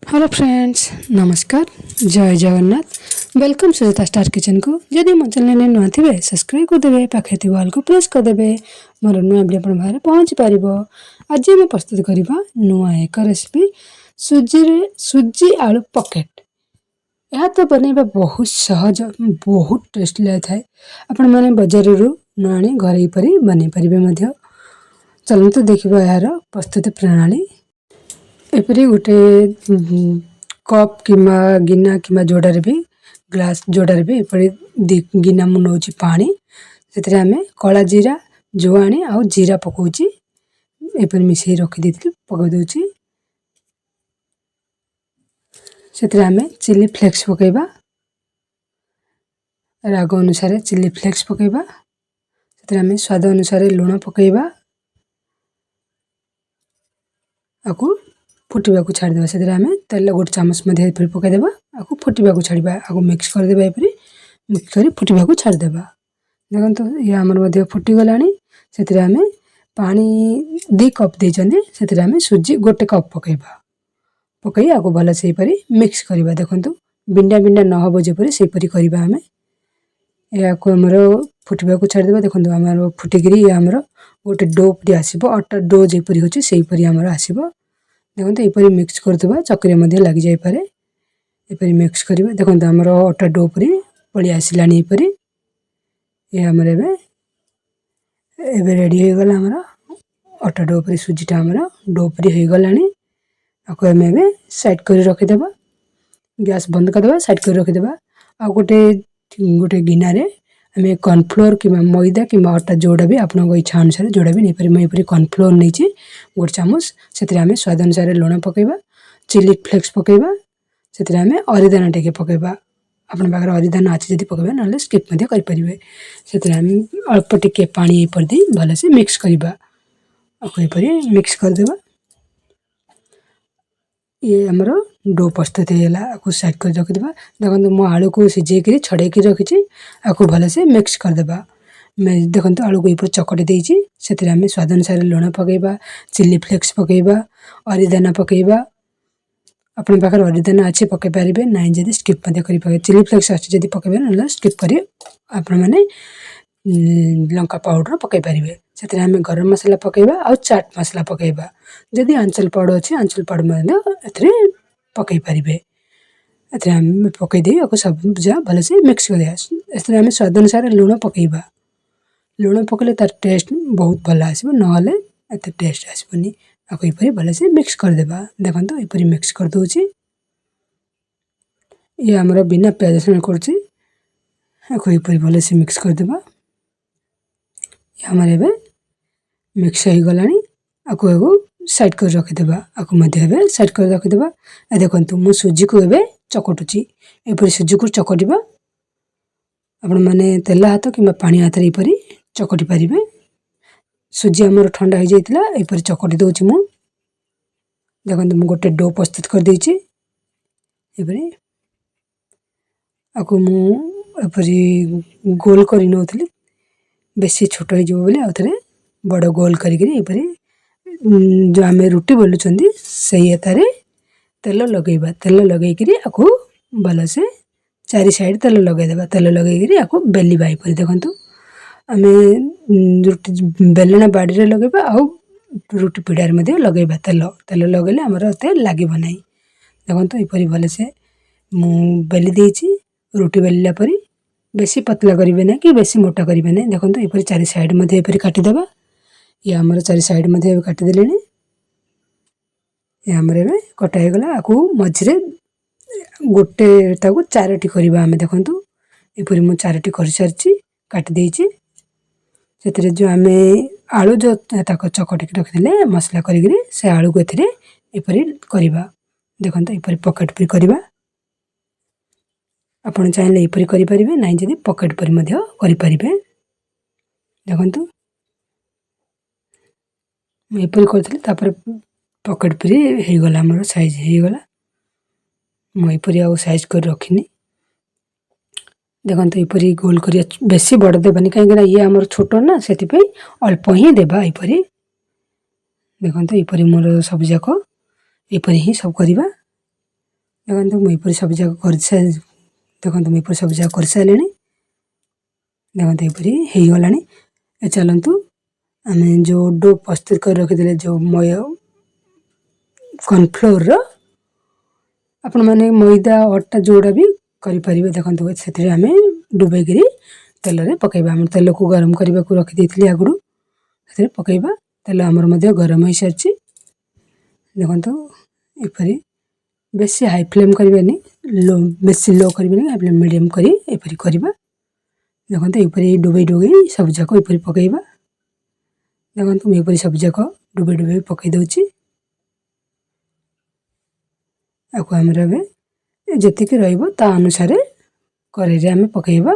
Hello friends, ନମସ୍କାର, ଜୟ Jagannath. Welcome Sujata star କିଚେନ୍କୁ। ଯଦି ମୋ ଚ୍ୟାନେଲ୍ରେ ନୂଆ ଥିବେ, ସବସ୍କ୍ରାଇବ୍ କରିଦେବେ, ପାଖରେ ଥିବା ଅଲ୍କୁ ପ୍ରେସ୍ କରିଦେବେ, ମୋର ନୂଆ ଭିଡ଼ିଓ ଆପଣଙ୍କ ପାଖରେ ପହଞ୍ଚି ପାରିବ। ଆଜି ଆମେ ପ୍ରସ୍ତୁତ କରିବା ନୂଆ ଏକ ରେସିପି, ସୁଜିରେ ସୁଜି ଆଳୁ ପକେଟ୍। ଏହା ତ ବନେଇବା ବହୁତ ସହଜ, ବହୁତ ଟେଷ୍ଟି ଲାଗିଥାଏ। ଆପଣମାନେ ବଜାରରୁ ନ ଆଣି ଘରେ ଏପରି ବନେଇ ପାରିବେ ମଧ୍ୟ। ଚାଲନ୍ତୁ ଦେଖିବା ଏହାର ପ୍ରସ୍ତୁତି ପ୍ରଣାଳୀ। ଏପରି ଗୋଟେ କପ୍ କିମ୍ବା ଗିନା କିମ୍ବା ଯୋଡ଼ାରେ ବି, ଗ୍ଲାସ୍ ଯୋଡ଼ାରେ ବି, ଏପରି 2 ଗିନା ମୁଁ ନେଉଛି ପାଣି। ସେଥିରେ ଆମେ କଳା ଜିରା, ଜୁଆଣି ଆଉ ଜିରା ପକାଉଛି। ଏପରି ମିଶାଇ ରଖିଦେଇଥିଲି, ପକାଇ ଦେଉଛି। ସେଥିରେ ଆମେ ଚିଲି ଫ୍ଲେକ୍ସ ପକାଇବା। ରାଗ ଅନୁସାରେ ଚିଲି ଫ୍ଲେକ୍ସ ପକାଇବା। ସେଥିରେ ଆମେ ସ୍ୱାଦ ଅନୁସାରେ ଲୁଣ ପକାଇବା। ଆକୁ ଫୁଟିବାକୁ ଛାଡ଼ିଦେବା। ସେଥିରେ ଆମେ ତେଲ ଗୋଟେ ଚାମଚ ମଧ୍ୟ ଏପରି ପକାଇଦେବା। ଆକୁ ଫୁଟିବାକୁ ଛାଡ଼ିବା। ଆକୁ ମିକ୍ସ କରିଦେବା। ଏପରି ମିକ୍ସ କରି ଫୁଟିବାକୁ ଛାଡ଼ିଦେବା। ଦେଖନ୍ତୁ, ଇଏ ଆମର ମଧ୍ୟ ଫୁଟିଗଲାଣି। ସେଥିରେ ଆମେ ପାଣି 2 କପ୍ ଦେଇଛନ୍ତି, ସେଥିରେ ଆମେ ସୁଜି ଗୋଟେ କପ୍ ପକାଇବା। ପକାଇ ଆକୁ ଭଲ ସେହିପରି ମିକ୍ସ କରିବା। ଦେଖନ୍ତୁ, ବିଣ୍ଡା ବିଣ୍ଡା ନ ହେବ ଯେପରି, ସେହିପରି କରିବା ଆମେ। ଏହାକୁ ଆମର ଫୁଟିବାକୁ ଛାଡ଼ିଦେବା। ଦେଖନ୍ତୁ, ଆମର ଫୁଟିକିରି ଇଏ ଆମର ଗୋଟେ do ପରି ଆସିବ। ଅଟା do ଯେପରି ହେଉଛି, ସେହିପରି ଆମର ଆସିବ। ଦେଖନ୍ତୁ, ଏପରି ମିକ୍ସ କରୁଥିବା, ଚକିରେ ମଧ୍ୟ ଲାଗିଯାଇପାରେ। ଏପରି ମିକ୍ସ କରିବା। ଦେଖନ୍ତୁ, ଆମର ଅଟା do ପରି ପଳେଇ ଆସିଲାଣି ଏପରି। ଇଏ ଆମର ଏବେ ଏବେ ରେଡ଼ି ହେଇଗଲା। ଆମର ଅଟା do ପରି, ସୁଜିଟା ଆମର do ପରି ହେଇଗଲାଣି। ଆକୁ ଆମେ ଏବେ ସାଇଡ଼୍ କରି ରଖିଦେବା। ଗ୍ୟାସ୍ ବନ୍ଦ କରିଦେବା, ସାଇଡ଼୍ କରି ରଖିଦେବା। ଆଉ ଗୋଟେ ଗୋଟେ ଗିନାରେ ଆମେ କର୍ଣ୍ଣଫ୍ଲୋର୍ କିମ୍ବା ମଇଦା କିମ୍ବା ଅଟା, ଯେଉଁଟା ବି ଆପଣଙ୍କ ଇଚ୍ଛା ଅନୁସାରେ ଯେଉଁଟା ବି ନେଇପାରିବେ। ମୁଁ ଏପରି କର୍ଣ୍ଣଫ୍ଲୋର୍ ନେଇଛି ଗୋଟେ ଚାମଚ। ସେଥିରେ ଆମେ ସ୍ୱାଦ ଅନୁସାରେ ଲୁଣ ପକାଇବା, ଚିଲି ଫ୍ଲେକ୍ସ ପକାଇବା। ସେଥିରେ ଆମେ ଅରିଦାନା ଟିକେ ପକାଇବା। ଆପଣଙ୍କ ପାଖରେ ଅରିଦାନା ଅଛି ଯଦି ପକାଇବା, ନହେଲେ ସ୍କିପ୍ ମଧ୍ୟ କରିପାରିବେ। ସେଥିରେ ଆମେ ଅଳ୍ପ ଟିକେ ପାଣି ଏପରି ଦେଇ ଭଲସେ ମିକ୍ସ କରିବା। ଆକୁ ଏପରି ମିକ୍ସ କରିଦେବା। ଇଏ ଆମର do ପ୍ରସ୍ତୁତ ହେଇଗଲା। ଆକୁ ସାଇଡ଼୍ କରି ରଖିଦେବା। ଦେଖନ୍ତୁ, ମୁଁ ଆଳୁକୁ ସିଝେଇକିରି ଛଡ଼େଇକି ରଖିଛି। ଆକୁ ଭଲସେ ମିକ୍ସ କରିଦେବା। ଦେଖନ୍ତୁ, ଆଳୁକୁ ଏପରି ଚକଟି ଦେଇଛି। ସେଥିରେ ଆମେ ସ୍ୱାଦ ଅନୁସାରେ ଲୁଣ ପକାଇବା, ଚିଲି ଫ୍ଲେକ୍ସ ପକାଇବା, ଅରିଦାନା ପକାଇବା। ଆପଣଙ୍କ ପାଖରେ ଅରିଦାନା ଅଛି, ପକାଇ ପାରିବେ, ନାହିଁ ଯଦି ସ୍କିପ୍ ମଧ୍ୟ କରିପାରିବେ। ଚିଲି ଫ୍ଲେକ୍ସ ଅଛି ଯଦି ପକାଇବେ, ନହେଲେ ସ୍କିପ୍ କରି ଆପଣମାନେ ଲଙ୍କା ପାଉଡ଼ର ପକାଇ ପାରିବେ। ସେଥିରେ ଆମେ ଗରମ ମସଲା ପକାଇବା ଆଉ ଚାଟ୍ ମସଲା ପକାଇବା। ଯଦି ଆଞ୍ଚଲ ପାଉଡ଼ର ଅଛି, ଆଞ୍ଚଲ ପାଉଡ଼ର ମଧ୍ୟ ଏଥିରେ ପକାଇ ପାରିବେ। ଏଥିରେ ଆମେ ପକାଇ ଦେଇ ଆକୁ ସବୁ ଯାହା ଭଲସେ ମିକ୍ସ କରିବା। ଏଥିରେ ଆମେ ସ୍ୱାଦ ଅନୁସାରେ ଲୁଣ ପକାଇବା। ଲୁଣ ପକାଇଲେ ତାର ଟେଷ୍ଟ ବହୁତ ଭଲ ଆସିବ, ନହେଲେ ଏତେ ଟେଷ୍ଟ ଆସିବନି। ଆକୁ ଏପରି ଭଲସେ ମିକ୍ସ କରିଦେବା। ଦେଖନ୍ତୁ, ଏପରି ମିକ୍ସ କରିଦେଉଛି। ଇଏ ଆମର ବିନା ପିଆଜ ରସୁଣ କରୁଛି। ଆକୁ ଏପରି ଭଲସେ ମିକ୍ସ କରିଦେବା। ଆମର ଏବେ ମିକ୍ସ ହେଇଗଲାଣି। ଆକୁ ଆକୁ ସାଇଡ଼୍ କରି ରଖିଦେବା। ଆକୁ ମଧ୍ୟ ଏବେ ସାଇଡ଼୍ କରି ରଖିଦେବା। ଦେଖନ୍ତୁ, ମୁଁ ସୁଜିକୁ ଏବେ ଚକଟୁଛି। ଏପରି ସୁଜିକୁ ଚକଟିବା। ଆପଣମାନେ ତେଲ ହାତ କିମ୍ବା ପାଣି ହାତରେ ଏପରି ଚକଟି ପାରିବେ। ସୁଜି ଆମର ଥଣ୍ଡା ହେଇଯାଇଥିଲା, ଏପରି ଚକଟି ଦେଉଛି ମୁଁ। ଦେଖନ୍ତୁ, ମୁଁ ଗୋଟେ do ପ୍ରସ୍ତୁତ କରିଦେଇଛି ଏପରି। ଆକୁ ମୁଁ ଏପରି ଗୋଲ କରି ନେଉଥିଲି, ବେଶୀ ଛୋଟ ହେଇଯିବ ବୋଲି ଆଉ ଥରେ ବଡ଼ ଗୋଲ କରିକିରି ଏପରି ଯେଉଁ ଆମେ ରୁଟି ବେଲୁଛନ୍ତି, ସେଇ ଏତାରେ ତେଲ ଲଗାଇବା। ତେଲ ଲଗାଇକିରି ଆକୁ ଭଲସେ ଚାରି ସାଇଡ଼୍ ତେଲ ଲଗାଇଦେବା। ତେଲ ଲଗାଇକିରି ଆକୁ ବେଲିବା ଏପରି। ଦେଖନ୍ତୁ, ଆମେ ରୁଟି ବେଲଣା ବାଡ଼ିରେ ଲଗାଇବା ଆଉ ରୁଟି ପିଢ଼ାରେ ମଧ୍ୟ ଲଗାଇବା ତେଲ। ତେଲ ଲଗାଇଲେ ଆମର ଏତେ ଲାଗିବ ନାହିଁ। ଦେଖନ୍ତୁ, ଏପରି ଭଲସେ ମୁଁ ବେଲି ଦେଇଛି ରୁଟି ବେଲିଲା ପରି। ବେଶୀ ପତଳା କରିବେ ନାହିଁ କି ବେଶୀ ମୋଟା କରିବେ ନାହିଁ। ଦେଖନ୍ତୁ, ଏପରି ଚାରି ସାଇଡ଼୍ ମଧ୍ୟ ଏପରି କାଟିଦେବା। ଇଏ ଆମର ଚାରି ସାଇଡ଼୍ ମଧ୍ୟ ଏବେ କାଟିଦେଲେଣି। ଇଏ ଆମର ଏବେ କଟା ହେଇଗଲା। ଆକୁ ମଝିରେ ଗୋଟେ ତାକୁ ଚାରୋଟି କରିବା ଆମେ। ଦେଖନ୍ତୁ, ଏପରି ମୁଁ ଚାରୋଟି କରିସାରିଛି, କାଟି ଦେଇଛି। ସେଥିରେ ଯେଉଁ ଆମେ ଆଳୁ ଯେଉଁ ତାକୁ ଚକଟିକି ରଖିଥିଲେ ମସଲା କରିକିରି, ସେ ଆଳୁକୁ ଏଥିରେ ଏପରି କରିବା। ଦେଖନ୍ତୁ, ଏପରି ପକେଟ୍ ପରି କରିବା। ଆପଣ ଚାହିଁଲେ ଏପରି କରିପାରିବେ, ନାହିଁ ଯଦି ପକେଟ୍ ପରି ମଧ୍ୟ କରିପାରିବେ। ଦେଖନ୍ତୁ, ମୁଁ ଏପରି କରିଥିଲି, ତାପରେ ପକେଟ୍ ପରି ହେଇଗଲା, ଆମର ସାଇଜ୍ ହେଇଗଲା। ମୁଁ ଏପରି ଆଉ ସାଇଜ୍ କରି ରଖିନି। ଦେଖନ୍ତୁ, ଏପରି ଗୋଲ କରିବା। ବେଶୀ ବଡ଼ ଦେବାନି, କାହିଁକିନା ଇଏ ଆମର ଛୋଟ ନା, ସେଥିପାଇଁ ଅଳ୍ପ ହିଁ ଦେବା ଏପରି। ଦେଖନ୍ତୁ, ଏପରି ମୋର ସବୁଯାକ ଏପରି ହିଁ ସବୁ କରିବା। ଦେଖନ୍ତୁ, ମୁଁ ଏପରି ସବୁ ଯାକ କରି, ଦେଖନ୍ତୁ, ମୁଁ ଏପରି ସବୁ ଯାକ କରିସାରିଲିଣି। ଦେଖନ୍ତୁ, ଏପରି ହେଇଗଲାଣି। ଚାଲନ୍ତୁ, ଆମେ ଯେଉଁ do ପ୍ରସ୍ତୁତ କରି ରଖିଥିଲେ, ଯେଉଁ କର୍ଣ୍ଣଫ୍ଲୋର୍ର, ଆପଣମାନେ ମଇଦା, ଅଟା ଯେଉଁଟା ବି କରିପାରିବେ। ଦେଖନ୍ତୁ, ସେଥିରେ ଆମେ ଡୁବେଇକିରି ତେଲରେ ପକାଇବା। ଆମର ତେଲକୁ ଗରମ କରିବାକୁ ରଖିଦେଇଥିଲି ଆଗରୁ, ସେଥିରେ ପକାଇବା। ତେଲ ଆମର ମଧ୍ୟ ଗରମ ହୋଇସାରିଛି। ଦେଖନ୍ତୁ, ଏପରି ବେଶୀ ହାଇ ଫ୍ଲେମ୍ କରିବେନି, ଲୋ, ବେଶୀ ଲୋ କରିବେନି, ହାଇ ଫ୍ଲେମ୍ ମିଡ଼ିୟମ୍ କରି ଏପରି କରିବା। ଦେଖନ୍ତୁ, ଏପରି ଡୁବେଇ ଡୁବେଇ ସବୁଯାକ ଏପରି ପକାଇବା। ଦେଖନ୍ତୁ, ମୁଁ ଏପରି ସବୁଯାକ ଡୁବେଇ ଡୁବେଇ ପକାଇ ଦେଉଛି। ଆକୁ ଆମର ଏବେ ଯେତିକି ରହିବ, ତା ଅନୁସାରେ କରେଇରେ ଆମେ ପକାଇବା।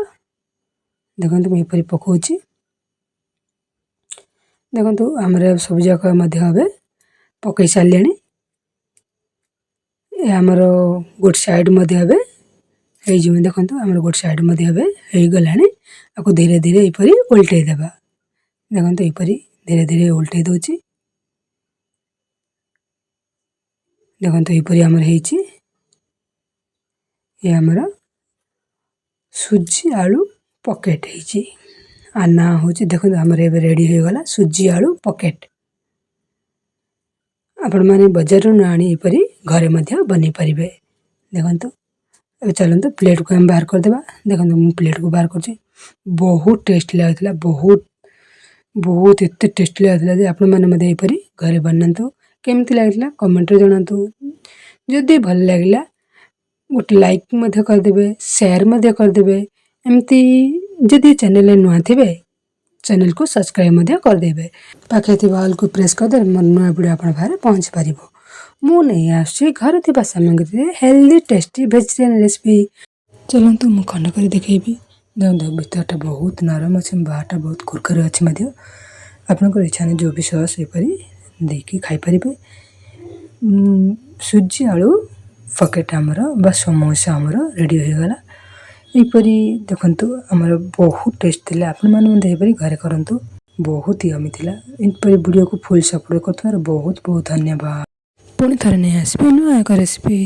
ଦେଖନ୍ତୁ, ମୁଁ ଏପରି ପକାଉଛି। ଦେଖନ୍ତୁ, ଆମର ସବୁଯାକ ମଧ୍ୟ ଏବେ ପକାଇ ସାରିଲେଣି। ଏ ଆମର ଗୋଟେ ସାଇଡ଼୍ ମଧ୍ୟ ଏବେ ହେଇଯିବ। ଦେଖନ୍ତୁ, ଆମର ଗୋଟେ ସାଇଡ଼୍ ମଧ୍ୟ ଏବେ ହେଇଗଲାଣି। ଆକୁ ଧୀରେ ଧୀରେ ଏପରି ଓଲଟେଇ ଦେବା। ଦେଖନ୍ତୁ, ଏପରି ଧୀରେ ଧୀରେ ଓଲଟେଇ ଦେଉଛି। ଦେଖନ୍ତୁ, ଏହିପରି ଆମର ହେଇଛି। ଏ ଆମର ସୁଜି ଆଳୁ ପକେଟ୍ ହେଇଛି। ଆ ନାଁ ହେଉଛି, ଦେଖନ୍ତୁ, ଆମର ଏବେ ରେଡ଼ି ହୋଇଗଲା ସୁଜି ଆଳୁ ପକେଟ୍। ଆପଣମାନେ ବଜାରରୁ ନ ଆଣି ଏପରି ଘରେ ମଧ୍ୟ ବନେଇ ପାରିବେ। ଦେଖନ୍ତୁ, ଏବେ ଚାଲନ୍ତୁ, ପ୍ଲେଟ୍କୁ ଆମେ ବାହାର କରିଦେବା। ଦେଖନ୍ତୁ, ମୁଁ ପ୍ଲେଟ୍କୁ ବାହାର କରୁଛି। ବହୁତ ଟେଷ୍ଟି ଲାଗୁଥିଲା, ବହୁତ ବହୁତ ଏତେ ଟେଷ୍ଟି ଲାଗୁଥିଲା ଯେ ଆପଣମାନେ ମଧ୍ୟ ଏପରି ଘରେ ବନାନ୍ତୁ। କେମିତି ଲାଗିଥିଲା କମେଣ୍ଟରେ ଜଣାନ୍ତୁ। ଯଦି ଭଲ ଲାଗିଲା, ଗୋଟେ ଲାଇକ୍ ମଧ୍ୟ କରିଦେବେ, ସେୟାର ମଧ୍ୟ କରିଦେବେ। ଏମିତି ଯଦି ଚ୍ୟାନେଲରେ ନୂଆ ଥିବେ, ଚ୍ୟାନେଲକୁ ସବସ୍କ୍ରାଇବ୍ ମଧ୍ୟ କରିଦେବେ। ପାଖରେ ଥିବା ଅଲ୍କୁ ପ୍ରେସ୍ କରିଦେଲେ ମୋର ନୂଆ ଭିଡ଼ିଓ ଆପଣଙ୍କ ପାଖରେ ପହଞ୍ଚି ପାରିବ। ମୁଁ ନେଇ ଆସୁଛି ଘରେ ଥିବା ସାମଗ୍ରୀରେ ହେଲ୍ଦି, ଟେଷ୍ଟି ଭେଜିଟେରିଆନ୍ ରେସିପି। ଚାଲନ୍ତୁ, ମୁଁ ଖଣ୍ଡ କରି ଦେଖେଇବି। ଦେଖନ୍ତୁ, ଭିତରଟା ବହୁତ ନରମ ଅଛି, ବାହାରଟା ବହୁତ କୁରକୁରେ ଅଛି ମଧ୍ୟ। ଆପଣଙ୍କର ଇଚ୍ଛା ଯେଉଁ ବି ସସ୍ ଏପରି ଦେଇକି ଖାଇପାରିବେ। ସୁଜି ଆଳୁ ପକେଟ୍ ଆମର ବା ସମୋସା ଆମର ରେଡ଼ି ହୋଇଗଲା। ଏହିପରି ଦେଖନ୍ତୁ, ଆମର ବହୁତ ଟେଷ୍ଟ ଥିଲା। ଆପଣମାନେ ମଧ୍ୟ ଏହିପରି ଘରେ କରନ୍ତୁ। ବହୁତ ୟମି ଥିଲା। ଏହିପରି ଭିଡ଼ିଓକୁ ଫୁଲ୍ ସପୋର୍ଟ କରୁଥିବାରୁ ବହୁତ ବହୁତ ଧନ୍ୟବାଦ। ପୁଣି ଥରେ ନେଇ ଆସିବି ନୂଆ ଏକ ରେସିପି।